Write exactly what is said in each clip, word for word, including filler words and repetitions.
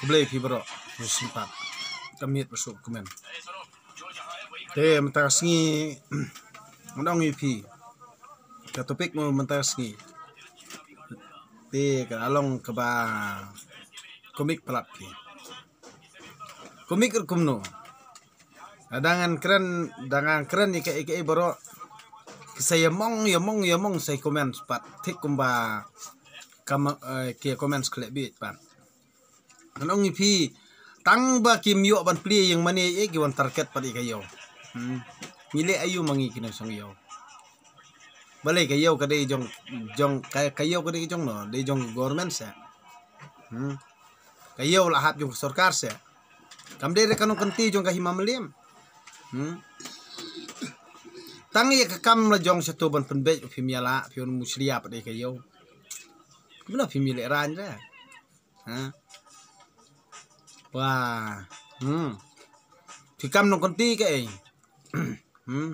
Khublei phi baroh, phi sngewthuh. Ka miet ba suk kmen. Te mynta ka sngi ngan ong ïa phi. Ka topic mo mynta ka sngi. Te ka long kaba komik palat phi. Komik ruh kumno. Da ngan kren, da ngan kren ïa ka, ïa ka baroh. Ki sa ïa mong, ïa mong, ïa mong sa ïa comment pat. Thik kumba ka ma-, eh, ki comment khleh bit pat. Ngan ong ïa phi, tang ba kim ïoh ban plie ïing mane ïa ki wan target pat ïa ka ïew. Hmm. Ngi leh aïu ma ngi ki nongshong ïew. Balei ka ïew ka dei jong, jong ka, ka ïew ka dei jong no, dei jong ka government se. Hmm. Ka ïew la hap jong ka sorkar se. Kam dei re ka nongkynti jong ka hima mylliam. Hmm. Tang ïa ka kam la jong shato ban pynbeit phim ïa la, phim mushlia pat ïa ka ïew. Kumno phim ïa leh rang re. Ha? Wah. Hmm. Phi kam nongkynti kaei. Hmm.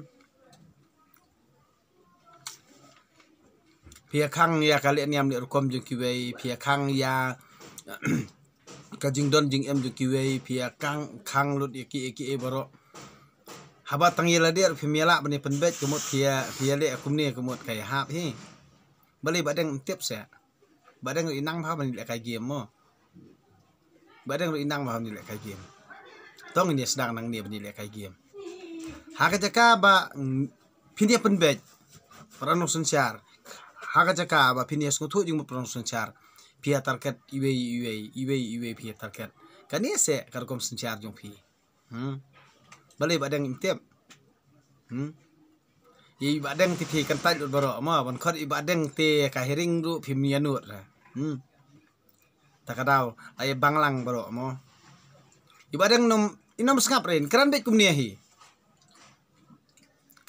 Phi ïa khang ïa ka leh niam leh rukom jong kiwei, phi ïa khang ïa ka jingdon jingem jong kiwei, phi ïa khang, khang lut ïa ki, ïa ki baroh. Haba tang ïa lade phim ïa lah ban ïa pynbeit ka mut phi ïa, phi ïa leh kumne ka mut ka ïa hap hi. Balei ba dang tip se. Ba dang i nang bha ban leh kai game mo. Ba dang i nang bha ban leh kai game. Tong ïa sdang nangne ban leh kai game. Ha ka jaka ba, mm, phin ïa pynbeit para nongsynshar. Ha ka jaka ba phin ïa sngewthuh jingmut para nongsynshar. Phi ïa target iwei, iwei, iwei, iwei phi ïa target. Kane se ka rukom synshar jong phi. Hmm. Balei ba dang im tip. Hmm. I ba dang te phi kan tait lut baroh mo, ban khot i ba dang te ka hearing ruh phim ïa nud ra. Hmm. Ta ka daw, ai banglang baroh mo. I ba dang nom, i nom sngap rin, kran dei kumne hi.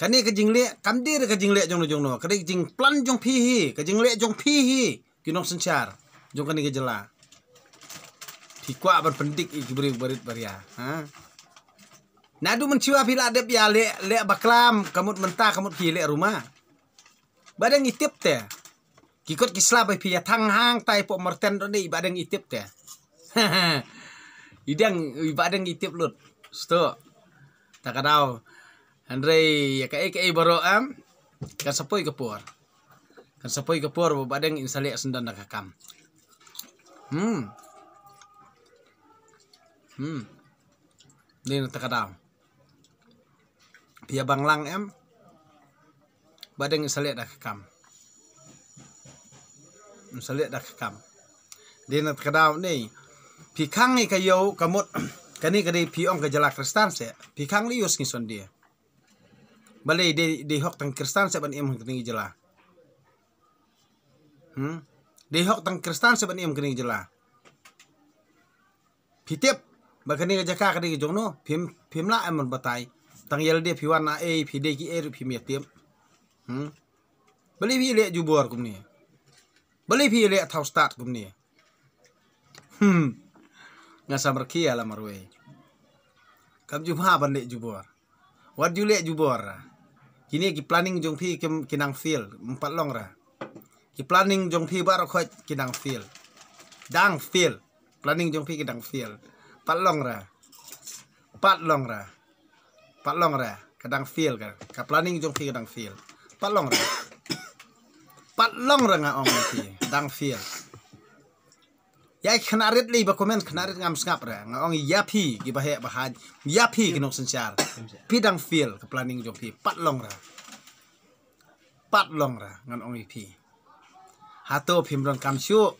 Kane ka jingleh, kam dei re ka jingleh jong no jong no, ka dei jingplan jong phi hi, ka jingleh jong phi hi. Ki nongsynshar jong kane ka jylla. Phi kwah ban pyndik ïa ki briew barit baria, ha? Naduh mynshuwa phi la dep ïa leh, leh baklam, ka mut mynta, ka mut phi leh ruma. Ba dang i tip te. Ki kot ki slap phi ïa thang hangtai poh marten don dei, ba dang i tip te. I dang, i ba dang i tip lut. Sto. Ta ka daw. Hynrei ïa kaei kaei baroh em. Kan sa poi ka por. Kan sa poi ka por ba ba dang in sa leh syndon da ka kam. Hmm. Hmm. Dei na ta ka daw. Phi ïa banglang em. Ba dang in sa leh da ka kam. In sa leh da ka kam. Dei na ta ka daw ne. Phi khang ïa ka ïew ka mut. Kane ka dei phi ong ka jylla Khristan se. Phi khang lei ïa u sngi Sunday. Balei dei, dei hok tang Khristan se ban im ha kane ka jylla. Hmm? Dei hok tang Khristan se ban im ha kane ka jylla. Phi tip ba kane ka jaka ka dei ka jong no, phim, phim lah em ban batai. Tang ïa lade phi wan na ei, phi dei kiei ruh phim ïa tip. Hmm? Balei phi leh jubor kumne. Balei phi leh thaw stad kumne. Hmm. Nga sa markhia la marwei. Kam ju bha ban leh jubor. Wat ju leh jubor. Kine ki planning jong phi ki, ki dang fail. Em pat long ra. Ki planning jong phi baroh khoit ki dang fail. Dang fail. Planning jong phi ki dang fail. Pat long ra. Pat long ra. Pat long ra. Ka dang fail ka. Ka planning jong phi ka dang fail. Pat long ra. Pat long ra nga ong ïa phi. Dang fail. Ïa khynnah rit lei ba comment khynnah rit ngam sngap ra. Nga ong ïa phi ki ba heh ba haj. Ïa phi ki nongsynshar. Phi dang fail ka planning jong phi. Pat long ra. Pat long ra ngan ong ïa phi. Hato phim donkam shuh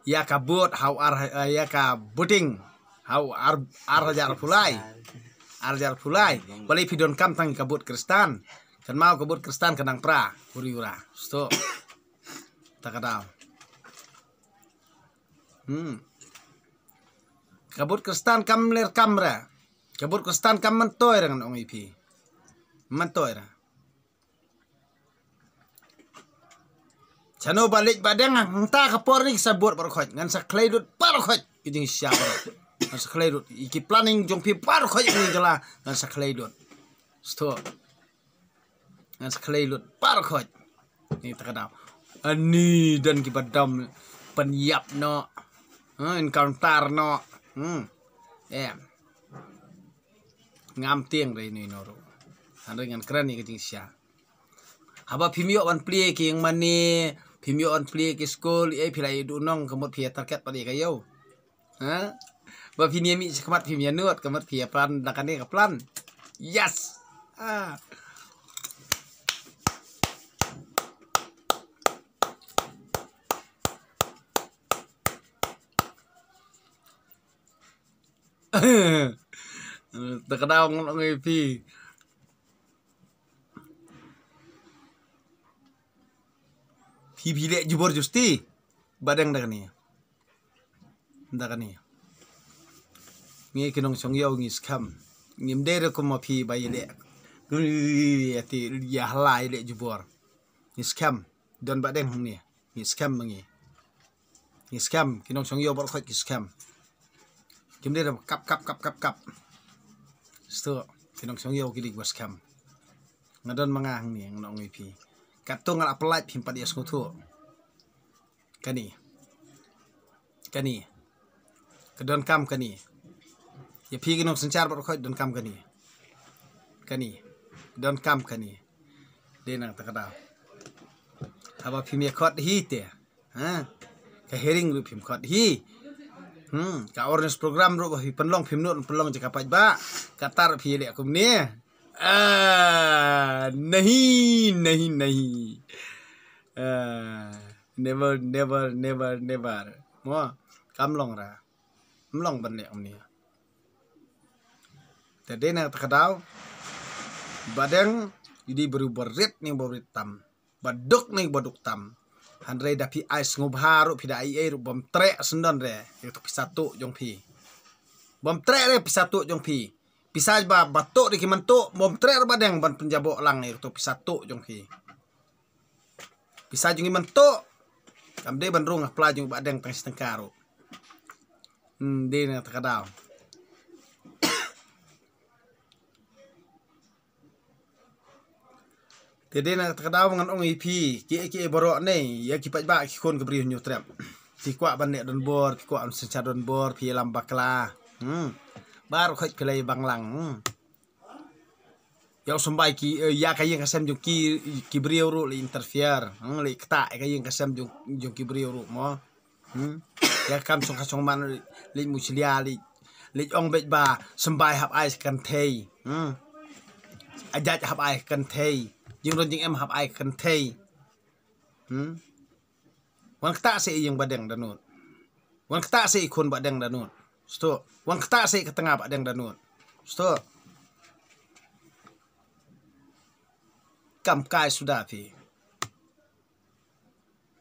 ïa ka vote ha u ar, eh, ïa ka voting ha u ar, ar hajar phew lai. Ar hajar phew lai. Balei phi donkam tang ka vote Khristan. Kynmaw ka vote Khristan ka dang pra. Huri hura. Sto. Ta ka daw. Hmm. Ka vote Khristan kam ler kam ra. Ka vote Khristan kam myntoi ra ngan ong ïa phi. Myntoi ra. Chano ba leit ba deng hangta ka por ni sa vote baroh khoit. Ngan sa khlei lut baroh khoit. Ki jingshisha baroh. Ngan sa khlei lut. Ïa ki planning jong phi baroh khoit ni jala. Ngan sa khlei lut. Sto. Ngan sa khlei lut baroh khoit. Ni ta ka daw. Ani don ki ba dom pynïap noh. Hmm, encounter noh. Hmm. Em. Ngam tieng re ino ino ruh. Hynrei ngan kren ïa ka jingshisha. Haba phim ïoh ban plie ki ïing mane, phim ïoh ban plie ki skul, eh, phi la ïoh duh nong, ka mut phi ïa target pat ïa ka ïew. Ha? Ba phin ïa mih sha khmat phim ïa nud, ka mut phi ïa plan da kane ka plan. Yes. Ah. Da ka daw ngan ong ïa phi. Phi phi leh jubor justi. Ba dang da kane. Da kane. Ngi ki nongshong ïew ngi skhem. Ngim dei ruh kum ma phi ba ïa leh. Ïa ti ïa hala ïa leh jubor. Ngi skhem. Don ba dang hangne. Ngi skhem ma ngi. Ngi skhem, ki nongshong ïew baroh khoit ki skhem. Kim dei da kap kap kap kap kap. Sto, ki nongshong ïew ki dei ba skhem. Nga don ma nga hangne, nga ong ïa phi. Katto nga la pynlait phim pat ïa sngewthuh. Kane. Kane. Ka donkam kane. Ïa phi ki nongsynshar baroh khoit donkam kane. Kane. Donkam kane. Dei nangta ka daw. Haba phim ïa khot hi te. Ha? Ka hearing ruh phim khot hi. Hmm, ka awareness program ruh ba phi pynlong phim nud pynlong jaka paidbah. Kata ruh phi leh kumne. Ah, nahi, nahi, nahi. Ah, never, never, never, never. Mo, kam long ra. Mlong ban leh kumne. Te dei na kata ka daw. Ba dang, ïa dei briew ba rit ne ba rit tam. Ba duk ne ba duk tam. Hynrei da phi ai sngewbha ruh phi da ai ei ruh bym treh syndon re. Ïa tu pisa tu jong phi. Bym treh re pisa tu jong phi. Pisa ba ba tu de ki man tu bym treh re ba dang ban pynjaboh lang ïa tu pisa tu jong phi. Pisa jong i man tu. Kam dei ban rung ha pla jong ba dang tang shi tyngka ruh. Hmm, dei na kata ka daw. Te dei na kata ka daw ngan ong ïa phi, ki, ki baroh ne, ïa ki paidbah ki khun ki briew Hynñiewtrep. Ki kwah ban leh donbor, ki kwah ban synshar donbor, phi ïalam bakla. Hmm. Baroh khoit phi la ïa bang lang. Hmm. Ïa u symbai ki, eh, ïa ka ïing ka sem jong ki, ki briew ruh la interfere. Hmm, la ktah ïa ka ïing ka sem jong, jong ki briew ruh mo. Hmm? Ïa kam shong ka shong man leit mushlia leit, leit ong beit ba symbai hap ai kynthei. Hmm? Ajat hap ai kynthei. Jingron jingem hap ai kynthei. Hmm? Wan ktah se ïing ba dang da nud. Wan ktah se i khun ba dang da nud. Sto. Wan ktah se ka tnga ba dang da nud. Sto. Kam kai suda phi.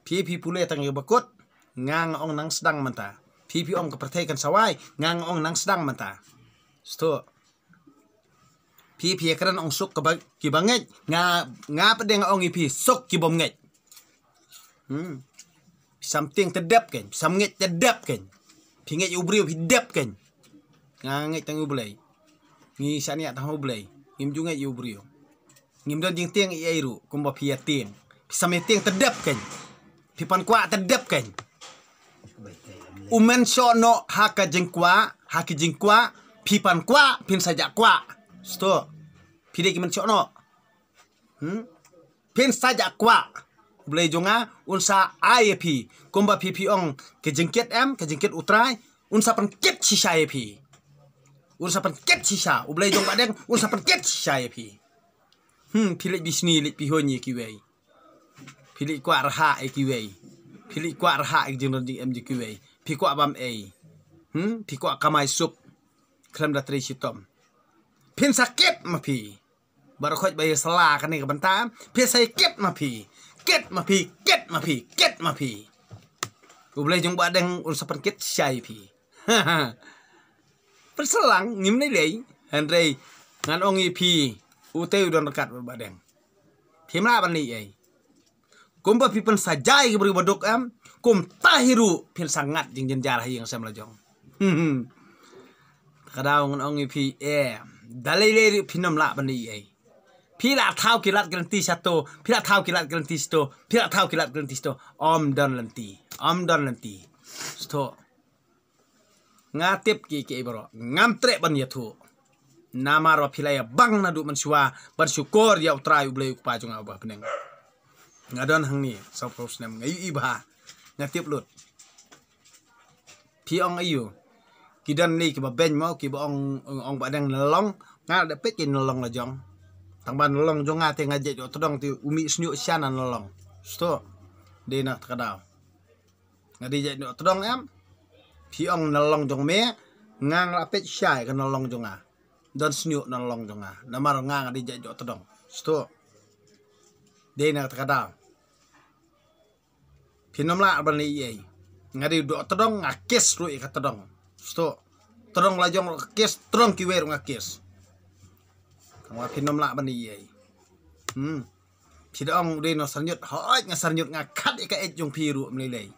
Phi phi pule tang ïa bakut, nga nga ong nang sdang mynta. Phi phi ong ka pyrthei kan sawai, nga nga ong nang sdang mynta. Sto. Phi phi ïa kren ong suk ka ba, ki ba ngeit, nga, nga pat de nga ong ïa phi suk ki bym ngeit. Hmm. Phi sam tieng te dep kein, phi sam ngeit te dep kein. Phi ngeit ïa u briew phi dep kein. Nga ngeit tang ïa u Blei. Ngi shaniah tang ïa u Blei. Ngim ju ngeit ïa u briew. Ngim don jingtieng ei ei ruh kumba phi ïa tieng. Phi sam ïa tieng te dep kein. Phi pan kwah te dep kein. U men shoh noh ha ka jingkwah, ha ki jingkwah, phi pan kwah, phin sa jah kwah. Sto. Phi dei ki men shoh noh. Hmm? Phin sa jah kwah. U Blei jong nga un sa ai ïa phi. Kumba phi phi ong ka jingkit em, ka jingkit U Trai, un sa pynkit shisha ïa phi. Un sa pynkit shisha. U Blei jong ba dang un sa pynkit shisha ïa phi. Hmm, phi leit bishni leit phi hoi ïa kiwei. Phi leit kwah rha ïa kiwei. Phi leit kwah rha ïa ki jingdon jingem jong kiwei. Phi kwah bam ei. Hmm, phi kwah kamai suk. Khlem da trei shitom. Phin sa kit ma phi. Baroh khoit ba ïa sala kane ka bynta. Phi sa kit ma phi. Kit ma phi, kit ma phi, kit ma phi. U Blei jong ba dang un sa pynkit shisha ïa phi. Pynsalang ngim lei lei. Hynrei ngan ong ïa phi. U tei u don ryngkat ba dang. Phim lah ban lei ei. Kumba phi pynsaja ïa ki briew ba duk em, kumta hi ruh phin sa ngat jingjynjar ha ïing sem la jong. Ka daw ngan ong ïa phi, eh, da lei lei ruh phin ym lah ban lei ei. Phi la thaw ki lad ki lynti shato, phi la thaw ki lad ki lynti shato, phi la thaw ki lad ki lynti shato. Ym don lynti, ym don lynti. Shato. Nga tip ki ki bro. Ngam treh ban ïathuh. Namar ba phi la ïa bang naduh mynshuwa ban shukor ïa U Trai U Blei U Kpa jong nga uba ha bneng. Nga don hangne sawphew snem, nga ïohi bha. Nga tip lut. Phi ong aiu? Ki don ne kiba beiñ mo, kiba ong, ong Bahdeng na long. Nga da peit ki na long la jong. Tang ba na long jong nga te nga jait doh tdong te u mih sniuh sha na long. Sdang. Dei na kata ka daw. Nga dei jait doh tdong em. Phi ong na long jong me, nga nga la peit sha ka na long jong nga. Don sniuh na long jong nga. Namar nga nga dei jait doh tdong. Sdang. Dei na kata ka daw. Phin ym lah ban leh ei ei. Nga dei doh tdong, nga kes ruh ïa ka tdong. Sdang. Tdong la jong ruh nga kes, tdong kiwei ruh nga kes. Tang ba phin ym lah ban leh ei ei. Hmm. Phi da ong u dei nongshyrñiot, hooid nga shyrñiot, nga khat ïa ka eit jong phi ruh ym lei lei.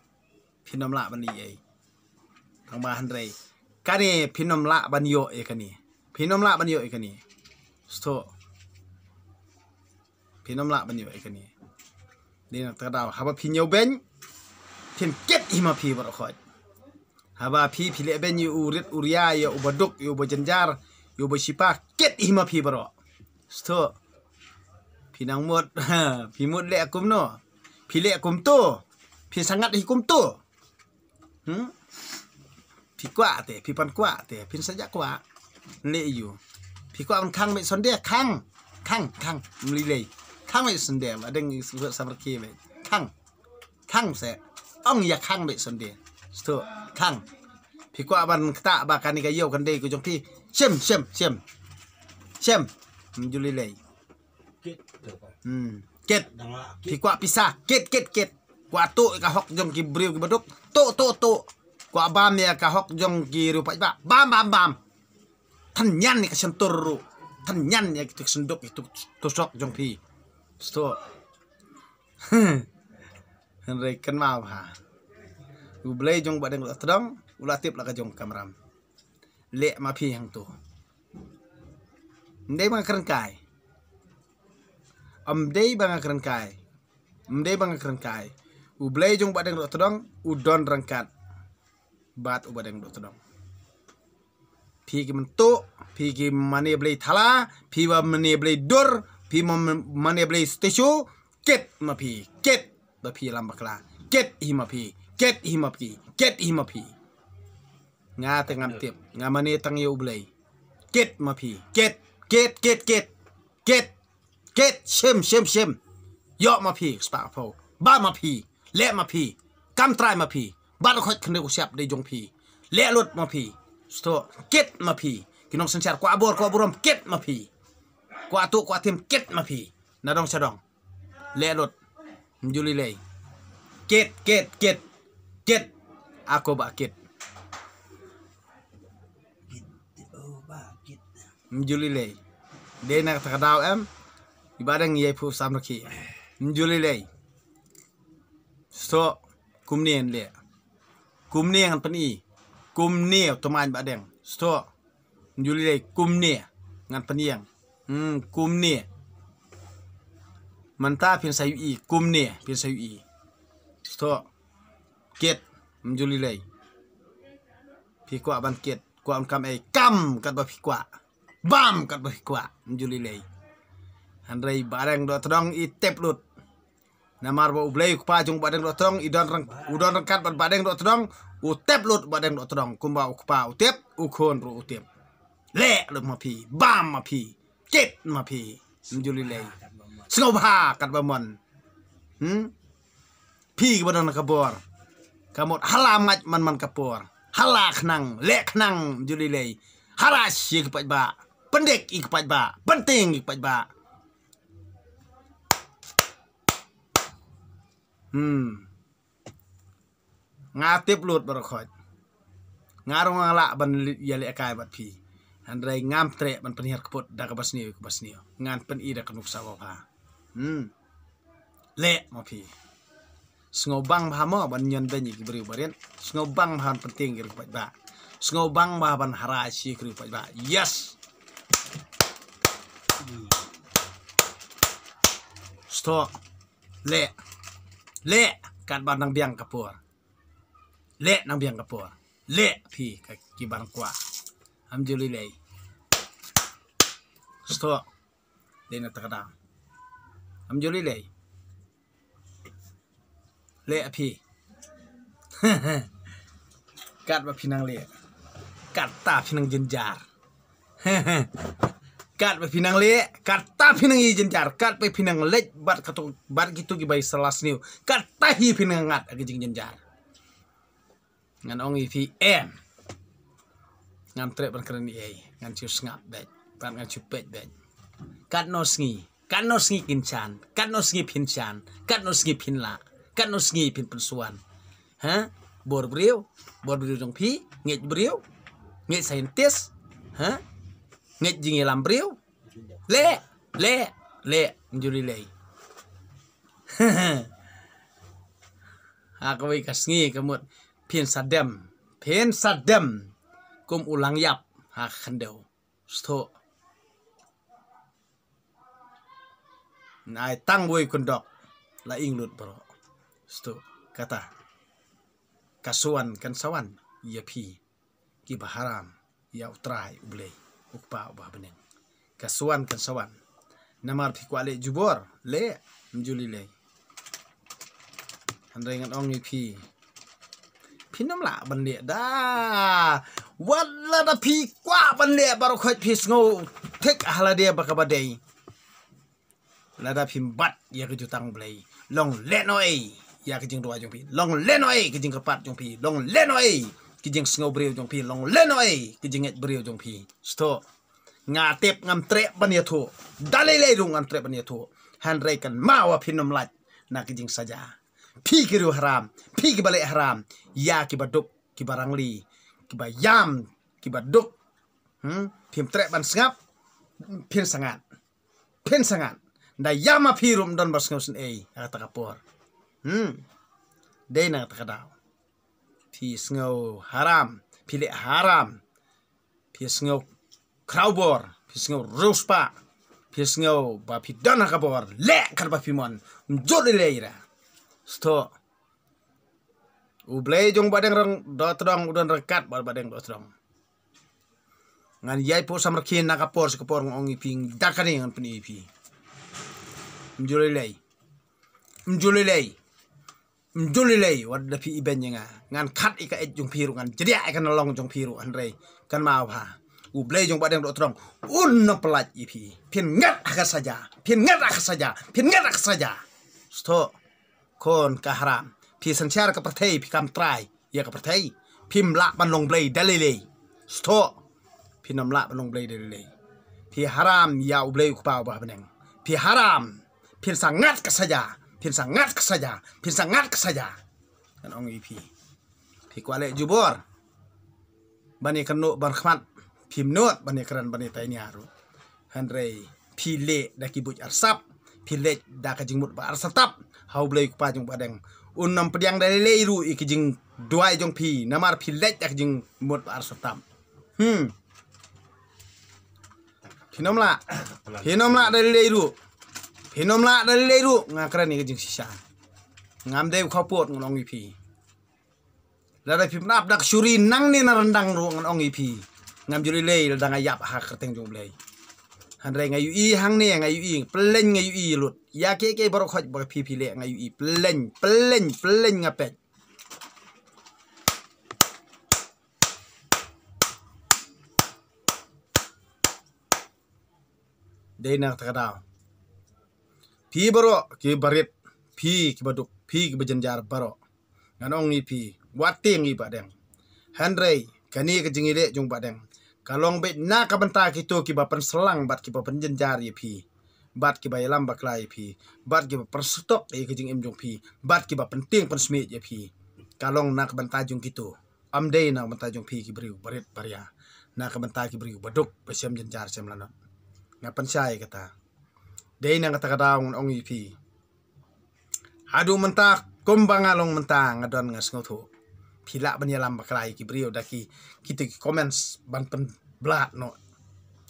Phin ym lah ban leh ei ei. Tang ba hynrei kane phin ym lah ban ïoh ïa kane. Phin ym lah ban ïoh ïa kane. Sdang. Phin ym lah ban ïoh ïa kane. Dei na kata ka daw haba phi ñiew beiñ, phin kit hi ma phi baroh khoit. Haba phi phi leh beiñ ïa u rit u ria, ïa uba duk, ïa uba jynjar, ïa uba shipa, kit hi ma phi baroh. Sdang. Phi nang mut, phi mut leh kumno? Phi leh kumto. Phin sa ngat hi kumto. Hmm? Phi kwah te, phi pan kwah te, phin sa jah kwah. Leh aiu? Phi kwah ban khang beit Sunday, khang. Khang, khang. Ym lei lei. Khang beit Sunday, Bahdeng i suwat samar ki beit. Khang. Khang se. Ong ïa khang beit Sunday. Sdang. Khang. Phi kwah ban kata ba kane ka ïew kan dei ka jong phi. Shem, shem, shem. Shem. Ym ju lei lei. Hmm. Kit. Phi kwah pisa, kit, kit, kit. Kwah tuh ïa ka hok jong ki briew kiba duk, tuh, tuh, tuh. Kwah bam ïa ka hok jong ki riew paidbah, bam, bam, bam. Than ñian ïa ka shyntur ruh. Than ñian ïa ki tuk synduk, ki tuk tusok jong phi. Sdang. Hynrei kynmaw bha. U Blei jong Bahdeng doh tdong u la tip la ka jong kamram. Leh ma phi hangto. Ym dei ba nga kren kai. Ym dei ba nga kren kai. Ym dei ba nga kren kai. U Blei jong Bahdeng doh tdong u don ryngkat bad u Bahdeng doh tdong. Phi ki mynta, phi ki mane Blei thala, phi ba mane Blei dur, phi ma-, mane Blei stishu, kit ma phi, kit ba phi lam bakla. Kit hi ma phi, kit hi ma phi, kit hi ma phi. Nga te ngam tip, nga mane tang ïa U Blei. Kit ma phi, kit, kit, kit, kit, kit, kit, shim, shim, shim. Ïoh ma phi, spah phew. Bam ma phi, leh ma phi, kam trai ma phi. Bad u khoit khyndew u shyiap dei jong phi. Leh lut ma phi. Sdang, kit ma phi. Ki nongsynshar kwah bor, kwah burom, kit ma phi. Kwah tuh, kwah tim, kit ma phi. Na dong sha dong. Leh lut. Ym ju lei lei. Kit, kit, kit. Kit. Ako ba kit. Ym ju lei lei. Dei na kata ka daw em. I Bahdeng ïai phuh samrkhie. Ym ju lei lei. Sdang, kumne ngan leh. Kumne ngan pyni. Kumne u tymmen Bahdeng. Sdang. Ym ju lei lei, kumne ngan pynïeng. Hmm, kumne. Mynta phin sa ïohi, kumne phin sa ïohi. Sdang. Kit, ym ju lei lei. Phi kwah ban kit, kwah ban kam ei, kam katba phi kwah. Bam katba phi kwah, ym ju lei lei. Hynrei Bahdeng doh tdong i tep lut. Namar ba U Blei u Kpa jong Bahdeng doh tdong, i don ryng-, u don ryngkat bad Bahdeng doh tdong, u tep lut Bahdeng doh tdong, kumba u Kpa u tep, u Khun ruh u tep. Leh lut ma phi, bam ma phi, kit ma phi, ym ju lei lei. Sngewbha katba mon. Hmm? Phi kiba don ka bor. Ka mut hala mait man man ka por. Hala khnang, leh khnang, ym ju lei lei. Hara shi ki paidbah, pyndik ïa ki paidbah, pyntieng ïa ki paidbah. Hmm. Nga tip lut baroh khoit. Nga ruh nga lah ban leit ïalehkai bad phi. Hynrei ngam treh ban pynhiar kput da kaba sniew kaba sniew. Ngan pyni da ka nuksa ba bha. Hmm. Leh ma phi. Sngewbang bha mo ban ñion beiñ ïa ki briew barit. Sngewbang bha ban pyntieng ïa ki briew paidbah. Sngewbang bha ban hara shi ki briew paidbah. Yes. Sdang. Leh. Leh. Katba nang biang ka por. Leh nang biang ka por. Leh phi ka, ki ban kwah. Am ju lei lei. Stop. Dei na ta ka daw. Am ju lei lei. Leh phi. Katba phi nang leh, katta phi nang jynjar. Katba phi nang leh, katta phi nang ïohi jynjar. Katba phi nang leit bad kato, bad kito ki bai salas niu, katta hi phi nang ngat ha ka jingjynjar. Ngan ong ïa phi em. Ngam treh ban kren ei ei. Ngan shu sngap beit. Bad ngan shu peit beit. Katno sngi, katno sngi kin shan, katno sngi phin shan, katno sngi phin lah, katno sngi phin pynshuwa. Ha? Bor briew, bor briew jong phi, ngeit briew, ngeit scientist, ha? Ngeit jingïalam briew. Leh, leh, leh, am ju lei lei. Ha kawei ka sngi ka mut phin sa dem, phin sa dem kum u lang ïap ha ka khyndew. Stop. Nai tang wei kyndok la ing lut baroh. Stop. Kata ka shuwa kan shuwa ïa phi kiba haram ïa U Trai U Blei U Kpa uba ha bneng. Ka shuwa kan shuwa. Namar phi kwah leh jubor, leh, am ju lei lei. Hynrei ngan ong ïa phi, phin ym lah ban leh da. Wat lada phi kwah ban leh baroh khoit phi sngew thik ha lade ba kaba dei. Lada phim bat ïa ka jutang Blei, long lehnoh ei ïa ka jingduwai jong phi, long lehnoh ei ka jingkyrpad jong phi, long lehnoh ei ka jingsngew briew jong phi, long lehnoh ei ka jingngeit briew jong phi. Stop. Nga tip ngam treh ban ïathuh, da lei lei ruh ngam treh ban ïathuh. Hynrei kan maw phin ym lait na ka jingsaja. Phi ki riew haram, phi kiba leh haram ïa kiba duk, kiba rangli, kiba ïam, kiba duk. Hmm? Phim treh ban sngap, phin sa ngat. Phin sa ngat. Da ïam ma phi ruh ym don ba sngew sngewsih ha kata ka por. Hmm. Dei na kata ka daw. Phi sngew haram, phi leh haram. Phi sngew khrawbor, phi sngew riewspah, phi sngew ba phi don ha ka bor, leh katba phi mon, ym jot lei lei ra. Stop. U Blei jong Bahdeng Dohtdong u don ryngkat bad Bahdeng Dohtdong. Ngan ïai pyrshang markhin na ka por sha ka por, ngan ong ïa phi, da kane ngan pyni ïa phi. Ym ju lei lei. Ym ju lei lei. Ym ju lei lei, wat da phi ibeiñ ïa nga. Ngan khat ïa ka eit jong phi ruh, ngan jriah ïa ka nalong jong phi ruh, hynrei kan maw ha. U Blei jong Bahdeng Dohtdong un nang pyllait ïa phi. Phin ngat ha ka saja. Phin ngat ha ka saja. Phin ngat ha ka saja. Stop. Khun ka haram. Phi synshar ka pyrthei, phi kam trai ïa ka pyrthei. Phim lah ban long Blei da lei lei. Stop. Phin ym lah ban long Blei da lei lei. Phi haram ïa U Blei U Kpa uba ha bneng. Phi haram. Phin sa ngat ka saja. Phin sa ngat ka saja. Phin sa ngat ka saja. Ngan ong ïa phi. Phi kwah leh jubor ban ïakynduh ban khmat, phim nud ban ïakren ban ïatainia ruh. Hynrei phi leh da ki buit arsap, phi leh da ka jingmut ba arsatap ha U Blei U Kpa jong Bahdeng. Un ym pdiang da lei lei ruh ïa ki jingduwai jong phi, namar phi leh da ka jingmut ba arsatap. Hmm. Phin ym lah. Phin ym lah da lei lei ruh. Phin ym lah da lei lei ruh. Nga kren ïa ka jingshisha. Ngam dei u khapot, ngan ong ïa phi. Lada phim ap da ka shuri nangne na ryndang ruh, ngan ong ïa phi. Ngam ju lei lei lada nga ïap ha ka kyrteng jong U Blei. Hynrei nga ïohi hangne, nga ïohi, pyllein nga ïohi lut. Ïa kiei kiei baroh khoit ba phi phi leh nga ïohi, pyllein, pyllein, pyllein nga peit. Dei na kata ka daw. Phi baroh kiba rit, phi kiba duk, phi kiba jynjar baroh. Ngan ong ïa phi, wat tieng ïa Bahdeng. Hynrei kane ka jingïaleh jong Bahdeng ka long beit na ka bynta kito kiba pynshlang bad kiba pynjynjar ïa phi, bad kiba ïalam bakla ïa phi, bad kiba pynshitom ïa ka jingim jong phi, bad kiba pyntieng pynsmiej ïa phi. Ka long na ka bynta jong kito. Ym dei na ka bynta jong phi ki briew barit baria. Na ka bynta ki briew baduk, ba shem jynjar shem lanot. Nga pynshai kata. Dei na kata ka daw ngan ong ïa phi. Haduh mynta kumba nga long mynta nga don nga sngewthuh. Phi lah ban ïalam bakla ïa ki briew da ki, kito ki comments ban pynblat noh.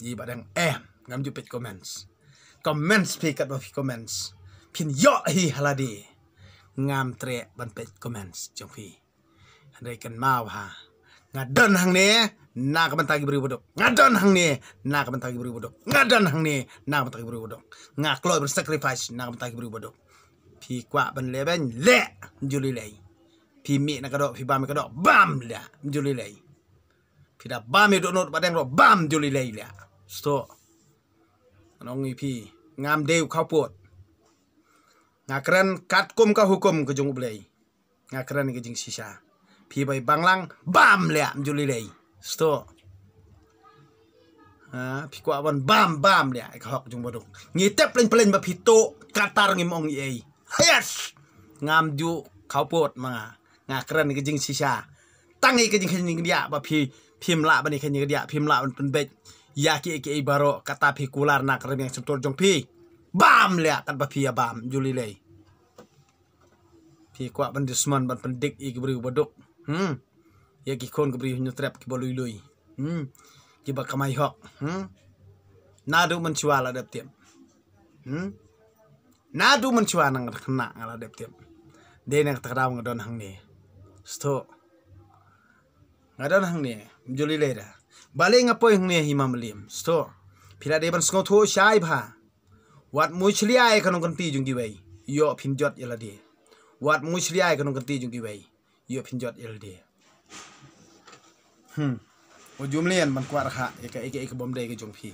Ïa Bahdeng, eh, ngam ju peit comments. Comments phi katba phi comments. Phin ïoh hi ha lade. Ngam treh ban peit comments jong phi. Hynrei kan maw ha. Nga don hangne na ka bynta ki briew baduk. Nga don hangne na ka bynta ki briew baduk. Nga don hangne na ka bynta ki briew baduk. Nga kloi ban sacrifice na ka bynta ki briew baduk. Phi kwah ban leh ban leh, ym ju lei lei. Phi mih na ka doh, phi bam ïa ka doh, bam leh, ym ju lei lei. Phi da bam ïa dohnud ba deng ruh, bam, ym ju lei lei leh. Stok. Ngan ong ïa phi, ngam dei u khawpud. Nga kren katkum ka hukum ka jong U Blei. Nga kren ka jingshisha. Phi bai bang lang, bam leh, ym ju lei lei. Stok. Ha, phi kwah ban bam, bam leh, ka hok jong baduk. Ngi tip pleng pleng ba phi tuh, katta ngim ong ei ei. Yes! Ngam ju khawpud ma nga. Nga kren ka jingshisha. Tang ïa ka jingkheiñ jingdiah ba phi, phim lah ban ïa ka jingdiah, phim lah ban pynbeit ïa kiei kiei baroh, kata phi kular na ka rmiang shyntur jong phi. Bam leh katba phi ïa bam, ym ju lei lei. Phi kwah ban dusmon ban pyndik ïa ki briew baduk. Hmm. Ïa ki khun ki briew Hynñiewtrep kiba lui lui. Hmm. Kiba kamai hok. Hmm. Naduh mynshuwa la dep tip. Hmm. Naduh mynshuwa nang khynnah nga la dep tip. Dei na kata ka daw nga don hangne. Stok. Nga don hangne. Ym ju lei lei da. Balei nga poi hangne hi ma Mylliem. Stok. Phi la dei ban sngewthuh shai bha. Wat mushlia ïa ka nongkynti jong kiwei. Ïoh phin jot ïa lade. Wat mushlia ïa ka nongkynti jong kiwei. Ïoh phin jot ïa lade. Hmm. U ju mlien ban kwah rkhah ïa ka, ïa ka, ïa ka bym dei ka jong phi.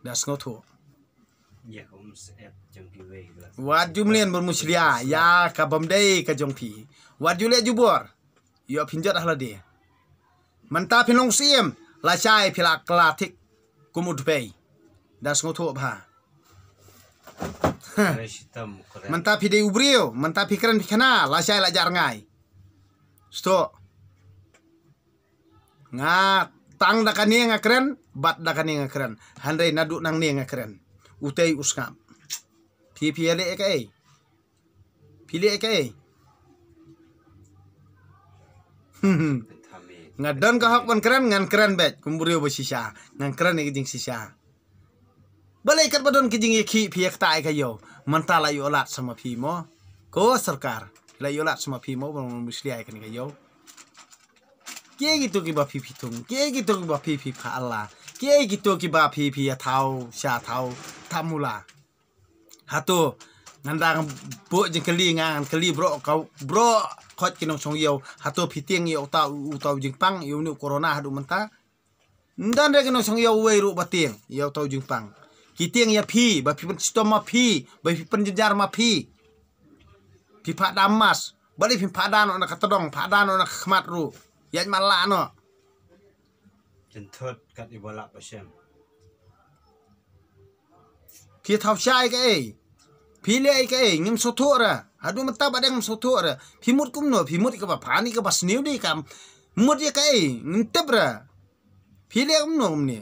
Da sngewthuh. Ïa ka um sep jong kiwei. Wat ju mlien ban mushlia ïa ka bym dei ka jong phi. Wat ju leh jubor. Ïoh phin jot ha lade. Mynta phin long syiem, lashai phi la kylla thik kum u dpei. Da sngewthuh bha. Kren shitom, kren. Mynta phi dei u briew, mynta phi kren phi khana, lashai la jar ngai. Stok. Nga tang da kane nga kren, bad da kane nga kren. Hynrei naduh nangne nga kren. Utei u sngap. Phi phi ïaleh kaei? Phi leh kaei? Nga don ka hok ban kren, ngan kren beit kum u briew ba shisha. Ngan kren ïa ka jingshisha. Balei katba don ka jingïakhih phi ïa ktah ïa ka ïew. Mynta la ïoh lad sa ma phi mo. Ko sorkar, la ïoh lad sa ma phi mo ban mushlia ïa kane ka ïew. Kiei kito kiba phi phi thung, kiei kito kiba phi phi pha Allah, kiei kito kiba phi phi ïa thaw sha thaw thamula. Hato ngan dang buh jingkylli nga, ngan kylli bro, ka bro, khot ki nongshong ïew. Hato phi tieng ïa uta, uta u jingpang ïa une u corona haduh mynta? Ym don re ki nongshong ïew uwei ruh ba tieng ïa uta u jingpang. Ki tieng ïa phi, ba phi pynshitom ma phi, ba phi pynjynjar ma phi. Phi phah da mask, balei phim phah da noh na ka tdong, phah da noh na ka khmat ruh. Ïaid matlah noh. Jynthut kat iba lah ba shem. Phi thaw shai kaei? Phi leh kaei? Ngim sngewthuh re. Haduh mynta ba dang ngim sngewthuh re. Phi mut kumno? Phi mut ïa kaba phan, ïa kaba sniew, dei kam mut ïa kaei? Ngim tip re. Phi leh kumno kumne?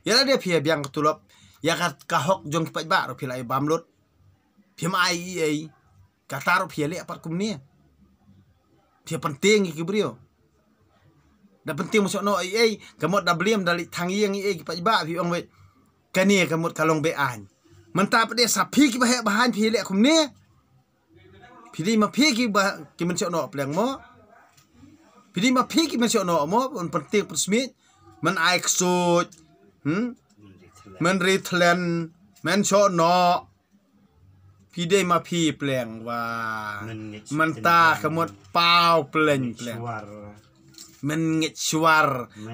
Ïa lade phi ïa biang ka tulop, ïa ka, ka hok jong ki paidbah ruh phi la ïa bam lut. Phim ai ei ei. Kata ruh phi ïa leh pat kumne. Phi ïa pyntieng ïa ki briew. Da pyntieng mynshoh noh ei ei, ka mut da bliem da leit thang ïing ei ei ki paidbah phi ong wei. Kane ka mut ka long be-aiñ. Mynta pat de sa phi kiba heh ba haiñ phi ïa leh kumne. Phi dei ma phi kiba ki mynshoh noh pleng mo. Phi dei ma phi ki mynshoh noh mo, ban pyntieng pynsmiej. Men ai ksuid. Hmm? Men ri thlen, men shoh noh. Phi dei ma phi pleng wa. Men ngeit mynta tynjang, ka mut paw pleng men ngeit pleng. Shuar. Men ngeit shuar,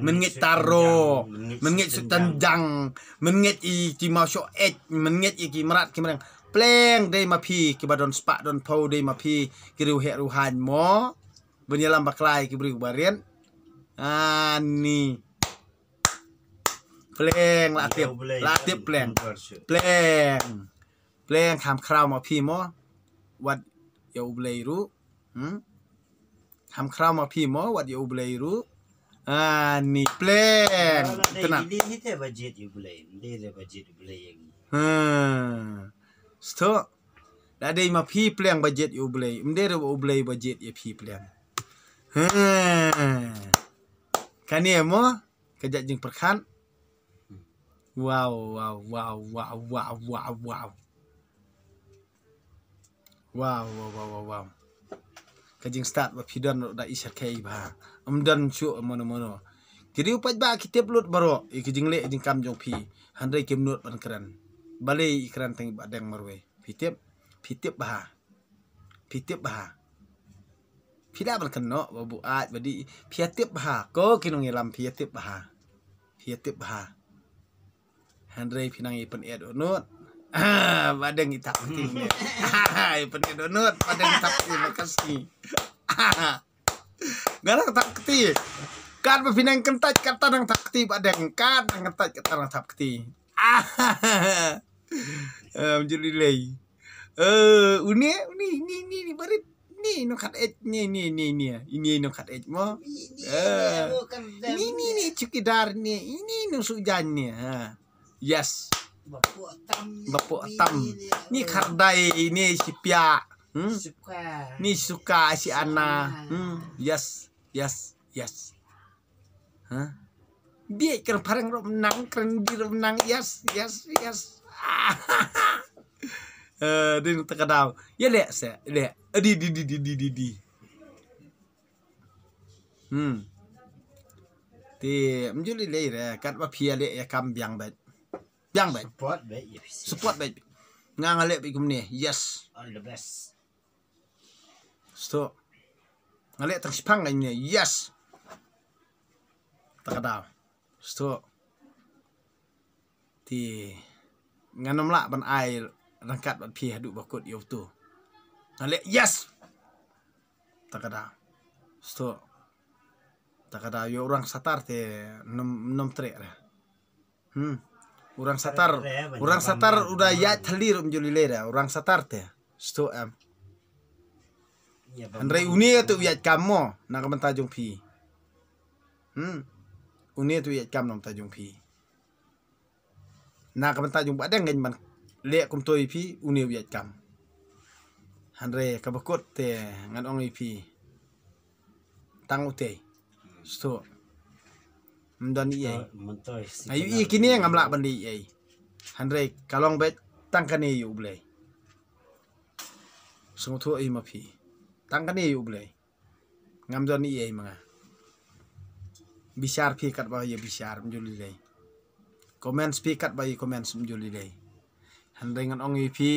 men ngeit taro, men ngeit shu tynjang, men ngeit i ki maw shoh ej, men ngeit i ki mrad ki mreng. Pleng dei ma phi kiba don spah don phew, dei ma phi ki riewheh riewhaiñ mo. Ban ïalam bakla ïa ki briew ba rit. Ani. Pleng la tip, la tip pleng. Pleng. Pleng kham khraw ma phi mo. Wat ïa U Blei ruh. Hmm? Kham khraw ma phi mo, wat ïa U Blei ruh. Ani pleng. Tynat. Dei hi te ba jied ïa U Blei. Dei re ba jied U Blei ïa ngi. Hmm. Sto. Da dei ma phi pleng ba jied ïa U Blei. Ym dei re ba U Blei ba jied ïa phi pleng. Hmm. Kane mo. Ka jait jingpyrkhat. Wow, wow, wow. Wow, wow, wow, wow, wow. Wow, wow, wow, wow, wow. Ka jingstad ba phi don ruh da i syrkhei bha. Ym don shuh mono mono. Ki riew paidbah ki tip lut baroh ïa ki jingleh jingkam jong phi. Hynrei kim nud ban kren. Balei i kren tang i Bah Deng marwei? Phi tip, phi tip bha. Phi tip bha. Phi lah ban kynnoh ba buaid ba dih. Phi ïa tip bha. Ko ki nongïalam phi ïa tip bha. Phi ïa tip bha. Hynrei phi nang ïa pyneh dohnud. Bah Deng i thap kti ne. Ïa pyneh dohnud, Bah Deng i thap kti ne ka sngi. Nga nang thap kti. Katba phi nang kyntait kata nang thap kti Bah Deng. Kat nang kyntait kata nang thap kti. Em, juli lei. Eh, une, une, ni, ni, ni, barit. Ni, nongkhat ej, ni, ni, ni, ni. Ini nongkhat ej mo. Eh, ni, ni, ni, chukidar ni. Ini nong sujan ni. Ha. Yes. Bapuk tam. Bapuk tam. Ni kardai, ni sipia. Hmm? Suka. Ni suka si Ana. Hmm. Yes, yes, yes. Ha? Bieit kren phareng ruh nang, kren di ruh nang. Yes, yes, yes. Eh, din ta ka daw. Ïa leh se, leh. Eh, di, di, di. Hmm. Te, ym juli lei re, katba phi ïa leh ïa kam biang beit. Biang beit. Support beit, yes. Support beit. Nga nga leh beit kumne. Yes. All the best. Sto. Nga leh tang shipang nga ine. Yes. Ta ka daw. Sto. Te ngan ym lah ban ai ryngkat bad phi haduh ba kut ïa uto. Nga leh yes. Ta ka daw. Sto. Ta ka daw ïa u Rangsatar te nym, nym treh re. Hmm. U Rangsatar, u Rangsatar u da ïaid thylli ruh ym juli lei re, u Rangsatar te. Sto em. Hynrei une te u ïaid kam mo na ka bynta jong phi. Hmm. Une te u ïaid kam na ka bynta jong phi. Na ka bynta jong Bah Deng ngin ban leh kumto ïa phi, une u ïaid kam. Hynrei kaba kut te ngan ong ïa phi. Tang utei. Sto. Ym don ei ei. Ayu i kine ngam lah ban leh ei ei. Hynrei ka long beit tang kane ïa U Blei. Sngewthuh ei ma phi. Tang kane ïa U Blei. Ngam don ei ei ma nga. Bishar phi katba ïa bishar ym juli lei. Comments phi katba ïa comments ym juli lei. Hynrei ngan ong ïa phi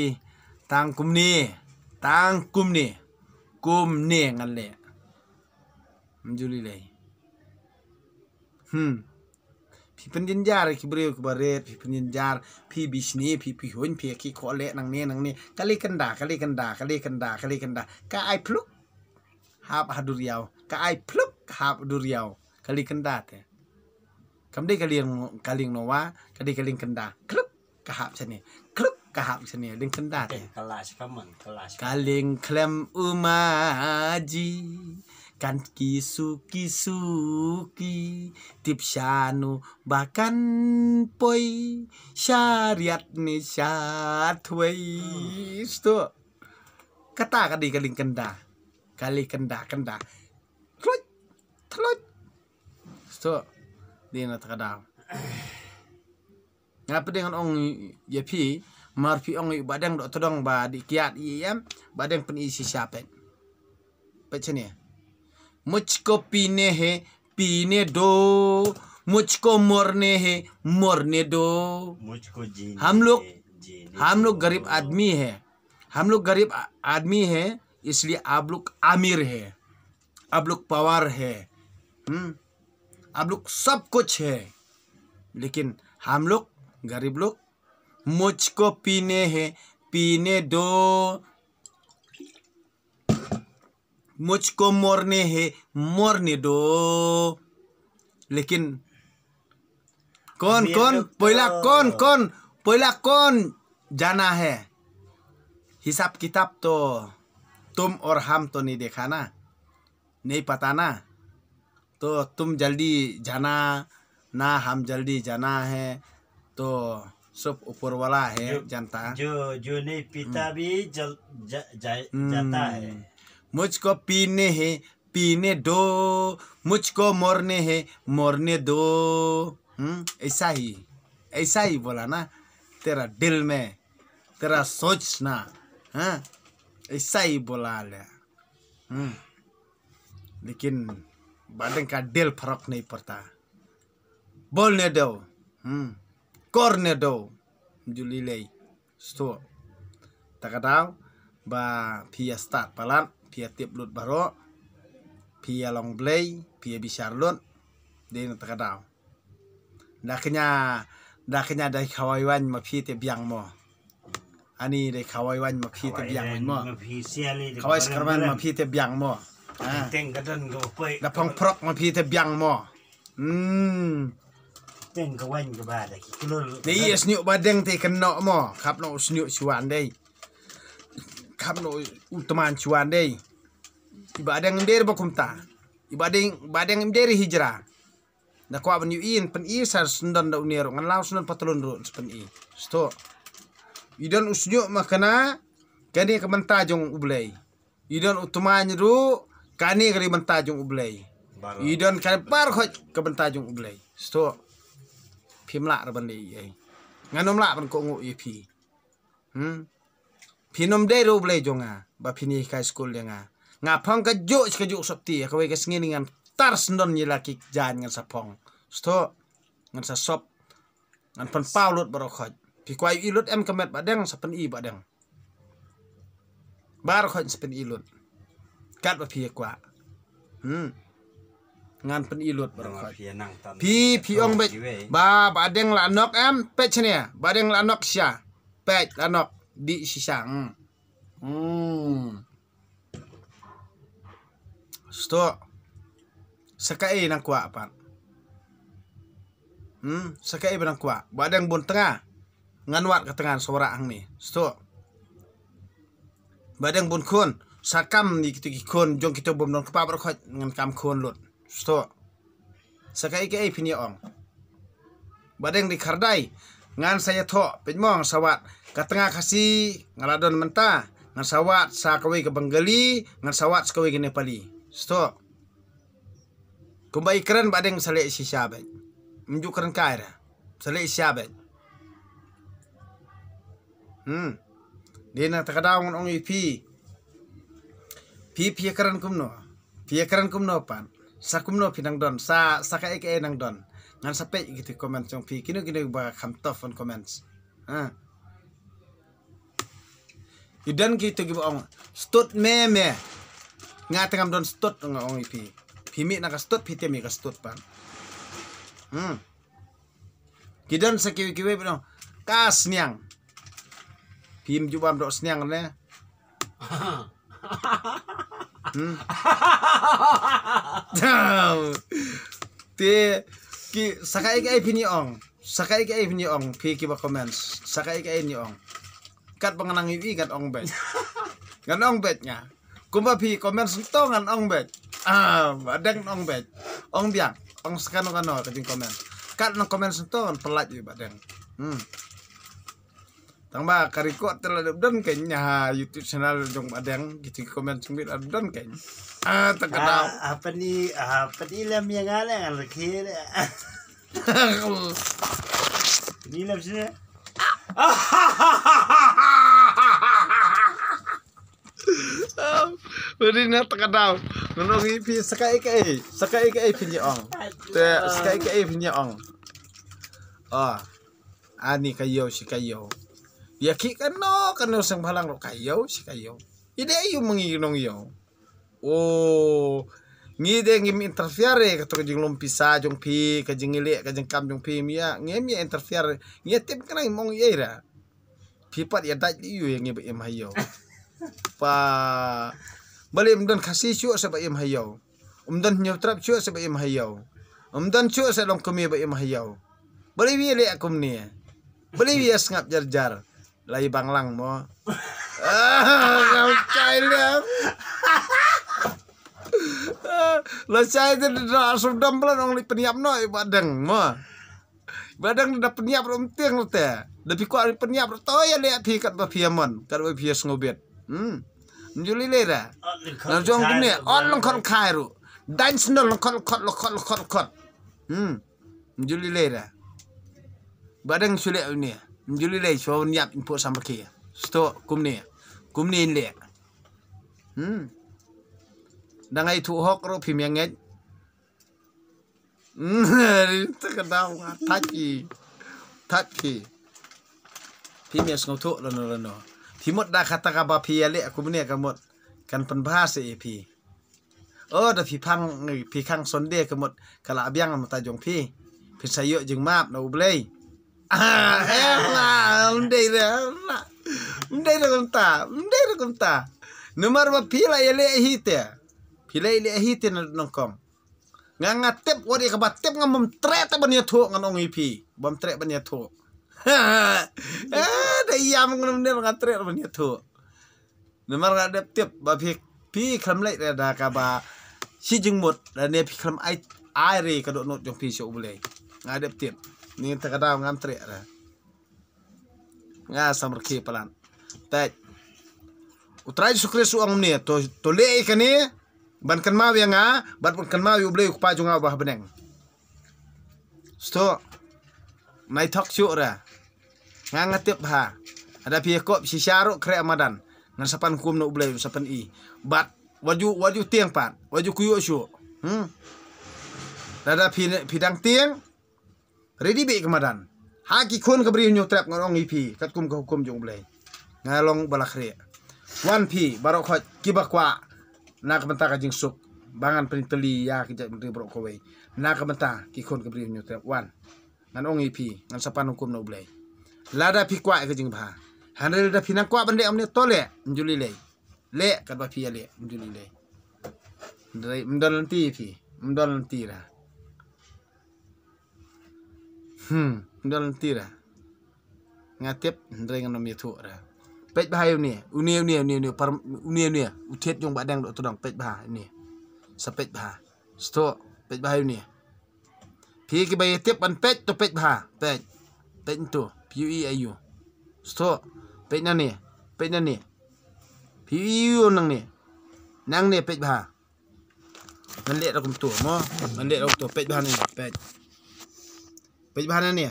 tang kumne, tang kumne, kumne ngan leh. Ym juli lei. Hmm. Phi pynjynjar ki briew kiba rit, phi pynjynjar, phi bishni, phi phi huin, phi ki khole nangne nangne. Kali kynda, kali kynda, kali kynda, kali kynda. Ka ai phluk. Hap ha duriaw. Ka ai phluk hap duriaw. Kali kynda te. Kam dei ka lieng, ka lieng Noah, ka dei ka lieng kynda. Kluk ka hap shane. Kluk ka hap shane. Lieng kynda te. Ka lieng khlem u maji. Kan ki suki suki. Tip shano ba kan poi. Shariat ne shatwei. Sto. Kata ka dei ka lieng kynda. Ka lieng kynda, kynda. Tluit, tluit. Sto. Dei na ta ka daw. Nga pdeng ngan ong ïa phi, mar phi ong ïa Bah Deng doh tdong ba dei kiad ïa em, Bah Deng pyni shisha peit. Peit shane. मुझको पीने हैं, पीने दो, मुझको मरने हैं, मरने दो। मुझको जीने हम लोग, हैं, जीने हम लोग दो। गरीब आदमी है, हम लोग गरीब आ-, आदमी है, इसलिए आप लोग अमीर है, आप लोग पावर है, हम्म, आप लोग सब कुछ है, लेकिन हम लोग गरीब लोग, मुझको पीने हैं, पीने दो, मुझको मरने हैं, मरने दो। लेकिन कौन, अभी हम कौन, लोग तो पहला कौन, कौन, पहला कौन जाना है? हिसाब किताब तो तुम और हम तो नहीं देखा ना, नहीं पता ना। तो तुम जल्दी जाना ना, हम जल्दी जाना है, तो सब ऊपर वाला है जो, जानता। जो, जो नहीं पीता हम्म। भी जल, जा, जा, हम्म। जाता है। मुझको पीने हैं, पीने दो, मुझको मरने हैं, मरने दो। हम्म, ऐसा ही, ऐसा ही बोला ना, तेरा दिल में, तेरा सोचना, हाँ, ऐसा ही बोला ले। हम्म। Lekin ba dang ka del pharok nei parta. Bol ne do. Hmm. Kor ne do. Juli lei. Sto. Ta ka daw ba phi ïa stad palat, phi ïa tip lut baroh, phi ïa long blei, phi ïa bishar lut. Dei na ta ka daw. Da kanya, da kanya dei khawai wan ma phi te biang mo. Ani dei khawai wan ma phi te biang mo. Khawai sakraman ma phi te biang mo. Ah. Teng ka don ka poi. Da phong prok ma phi te biang mo. Hmm. Teng ka wan ka ba da ki klur. Dei sniu ba deng te kano mo. Khap no sniu chuan dei. Khap no utman chuan dei. Iba deng der ba kumta. Iba deng, ba deng der hijra. Da kwah ban ïohi, pyn-i sa sngewdon da une ruh, ngan law sngewdon patlun ruh, sa pyn-i. Sto. I don u sniu ma kane, kane ka bynta jong U Blei. I don u tmaiñ ruh, kane ka dei bynta jong U Blei. I don kane baroh ka bynta jong U Blei. Sto. Phim lah ra ban leh ei. Ngan ym lah ban kohnguh ïa phi. Hmm. Phin ym dei ruh U Blei jong nga ba phin ïa hikai skul ïa nga. Nga phong kajuh shi kajuh sopti, ha kawei ka sngi ngan tar sngewdon ïa la ki jaiñ ngan sa phong. Sto, ngan sa sop. Ngan pynpaw lut baroh khoit. Phi kwah ïohi lut em ka met ba deng, sa pyn-i ba deng. Baroh khoit sa pyn-i lut. Kat ba phi kwah. Hmm. Ngan pyn-i lut baroh khoit. Phi, phi ong beit ba, ba deng la nok em, peit shane. Ba deng la nok sha. Peit la nok dih shisha. Hmm. Hmm. Sto. Sa kaei nang kwah pat. Hmm, sa kaei ba nang kwah. Ba dang bun tnga. Ngan wad ka tnga sa wara hangne. Sto. Ba dang bun khun. Sa kam ni kito ki khun jong kito bym don kpa baroh khoit ngan kam khun lut. Sto. Sa kaei kaei phin ïa ong. Ba dang di khyrdai. Ngan sa ïathoh, peit mo ngan sa wad. Ka tnga Khasi, nga la don mynta. Ngan sa wad sa kawei ka Bengali, ngan sa wad sa kawei ka Nepali. Sto. Kumba i kren ba dang sa leh shisha beit. Ym ju kren kai ra. Sa leh shisha beit. Hmm. Dei na ta ka daw ngan ong ïa phi. Phi phi ïa kren kumno. Phi ïa kren kumno pat. Sa kumno phi nang don. Sa, sa kaei kaei nang don. Ngan sa peit kito ki comment jong phi. Kino kino ba kham tough on comments. Ha. I don kito kiba ong stud me me. Nga te ngam don stud nga ong ïa phi. Phi mih na ka stud phi te mih ka stud pat. Hmm. Ki don sa kiwei kiwei ba ong ka sniang. Phim ju bam doh sniang ne. Hmm. Te ki sa kaei kaei phin ïa ong. Sa kaei kaei phin ïa ong phi kiba comments. Sa kaei kaei phin ïa ong. Kat ba ngan nang ïohi ngan ong beit. Ngan ong beit nga. Kumba phi comment sngewthuh ngan ong beit. Ah, ba dang ong beit. Ong biang, ong sa kano kano ka jingcomment. Kat nang comment sngewthuh ngan pynlait ïa ba dang. Hmm. Tang ba ka record te la dep don kein ha YouTube channel jong ba dang, kito ki comment sngewbit la dep don kein. Ah, tang ka daw. Ah, apa ni, apa ni lem ïa nga le, ngan rkhe le. Ni lem sini. Uri na ta ka daw. Ngan ong ïa phi sa kaei kaei. Sa kaei kaei phin ïa ong. Te sa kaei kaei phin ïa ong. Ah. Ani ka ïew shi ka ïew. Ïa ki kano kano seng bhalang ruh ka ïew shi ka ïew. Ïa dei ïa ma ngi nong ïew. Oh. Ngi dei ngim interfere kato ka jinglum pisa jong phi, ka jingleh ka jingkam jong phi, ym ïa, ngim ïa interfere. Ngi ïa tip kane mong ïa ira. Phi pat ïa dait ïa u ïa ngi ba im ha ïew. Pa. Balei ym don Khasi shuh sa ba im ha ïew. Ym don Hynñiewtrep shuh sa ba im ha ïew. Ym don shuh sa Longkmie ba im ha ïew. Balei wi leh kumne. Balei wi sngap jar jar. Lai bang lang mo. Ah, ngam kai lem. La chai te da sum dam blan ong li pynïap no i ba dang mo. Ba dang da pynïap rum tiang te. Da phi kwah pynïap to ïa leh phi kat ba phi mon, kat ba phi sngewbit. Hmm. Juli lera. Na jong kumne, on long khot khai ru. Dan sendal long khot khot long khot long khot khot. Hmm. Juli lera. Ba dang sule ne. Juli le so nyap in po samrke. Sto kumne. Kumne le. Hmm. Dang ai thuh hok ruh phim ïa ngeit. Te ka daw nga thait phi. Thait phi. Phim ïa sngewthuh lano lano. Phi mut da kata kaba phi ïa leh kumne ka mut kan pynbha sa ïa phi. O da phi phang, phi khang Sunday ka mut ka la biang mynta jong phi. Phin sa ïoh jingmap na U Blei. Ah, eh, la, ym dei re, la. Ym dei re kumta, ym dei re kumta. Namar ba phi la ïa leh hi te. Phi la ïa leh hi te na nongkong. Nga nga tip, wat ïa kaba tip nga bym treh te ban ïathuh ngan ong ïa phi. Bym treh ban ïathuh. Eh, da ïam ngan ym dei nga treh ban ïathuh. Namar nga dep tip ba phi, phi khlem leit re da kaba shi jingmut, da ne phi khlem ai, ai re ka dohnud jong phi sha U Blei. Nga dep tip. Ni te ka daw ngam treh re. Nga samrkhie palat. Peit. U Trai Jisu Khrist u ong kumne, to, to leh ïa kane, ban kynmaw ïa nga, bad ban kynmaw ïa U Blei U Kpa jong nga uba ha bneng. Sdang. Nai thok shuh re. Nga nga tip bha. Lada phi ïakop shisha ruh khreh madan. Ngan sa pan hukum na U Blei, sa pyni. Bad wat ju, wat ju tieng pat. Wat ju kyiuh shuh. Hmm. Lada phi, phi dang tieng. Ready beit ka madan. Ha ki khun ka Bri Hynñiewtrep ngan ong ïa phi katkum ka hukum jong U Blei. Nga long ba la khreh. Wan phi baroh khoit kiba kwah na ka bynta ka jingsuk. Ba ngan pyntylli ïa ki jaitbynriew baroh kawei. Na ka bynta ki khun ka Bri Hynñiewtrep wan. Ngan ong ïa phi, ngan sa pan hukum na U Blei. Lada phi kwah ïa ka jingbha. Hynrei lada phi nang kwah ban leh kumne to leh, ym ju lei lei. Leh katba phi ïa leh, ym ju lei lei. Hynrei ym don lynti phi, ym don lynti ra. Hmm, ym don lynti ra. Nga tip, hynrei ngan ym ïathuh ra. Peit bha ïa une, une, une, une, une, par, une, une, u thied jong Bahdeng Dohtdong, peit bha une. Sa peit bha. Sdang, peit bha ïa une. Phi kiba ïa tip ban peit to peit bha, peit. Peit ntu, phi ïohi aïu. Sdang, peit nangne, peit nangne. Phi ïohi aïu nangne. Nangne peit bha. Ngan leh da kumtu, mo. Ngan leh da kumtu, peit bha nangne, peit. Peit bha nangne.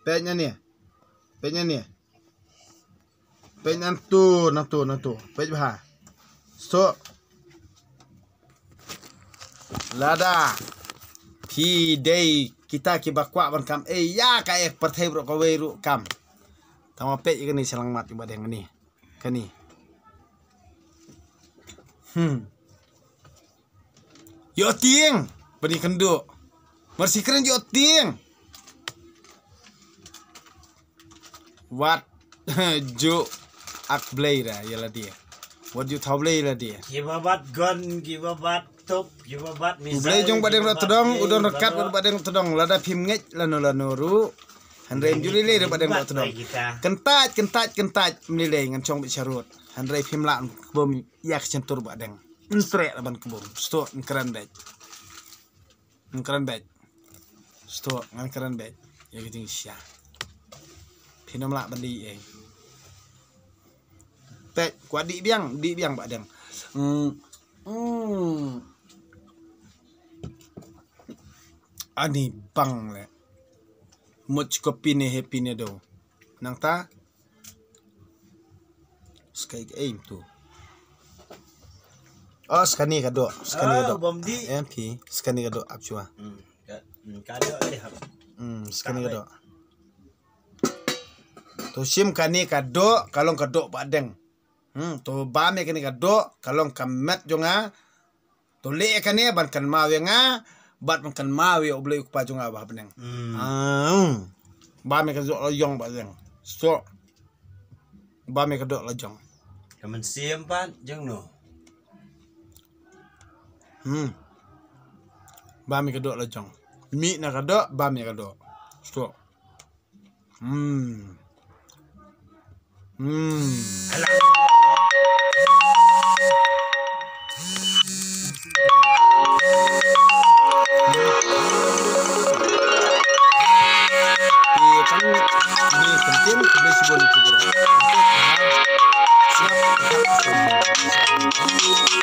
Peit nangne. Peit nangne. Peit nangtu, nangtu, nangtu. Peit bha. Sdang. Lada phi dei kita kiba kwah ban kam, eh, ïa ka, eh, pyrthei baroh kawei ruh kam. Tangba peit ïa kane shyllangmat mat ïa Bahdeng kane. Kane. Hmm. Ïoh tieng ban ïakynduh. Mar shi kren ïoh tieng. Wat ju ak Blei ra ïa lade. Wat ju thaw Blei ïa lade. Kiba bat gon, kiba bat tup, kiba bat missile, U Blei jong Bahdeng Dohtdong u don ryngkat bad Bahdeng Dohtdong, lada phim ngeit lano lano ruh. Hynrei ym ju lei lei re Bahdeng Dohtdong. Kyntait, kyntait, kyntait, ym lei lei, ngan shong beit sharud. Hynrei phim lah ban kbum ïa ka shyntur Bahdeng. Ym treh ban kbum. Sdang, ngan kren beit. Ngan kren beit. Sdang, ngan kren beit. Ïa ka jingshisha. Phin ym lah ban dih ei. Peit, kwah dih biang, dih biang Bahdeng. Hmm. Hmm. Ani bang le. Mut ko pine he pine do. Nangta. Skai ka aim tu. Oh, skani ka dok, skani ka dok. Bom di. M P, skani ka dok ap chua. Hmm. Ka, hmm, ka dok le hap. Hmm, skani ka dok. To shim kane ka dok, ka long ka dok Bahdeng. Hmm, to ba me kane ka dok, ka long ka met jong nga. To leh kane ban kynmaw ïa nga, bad ban kynmaw ïa U Blei U Kpa jong nga uba ha bneng. Hmm. Ah. Ba me ka dok la jong Bahdeng. Sdang. Ba me ka dok la jong. Ka mynsiem pat jong no. Hmm. Ba me ka dok la jong. Mih na ka dok, ba me ka dok. Sdang. Hmm. Hmm. Ni kan, ni kan tin, ni sibun.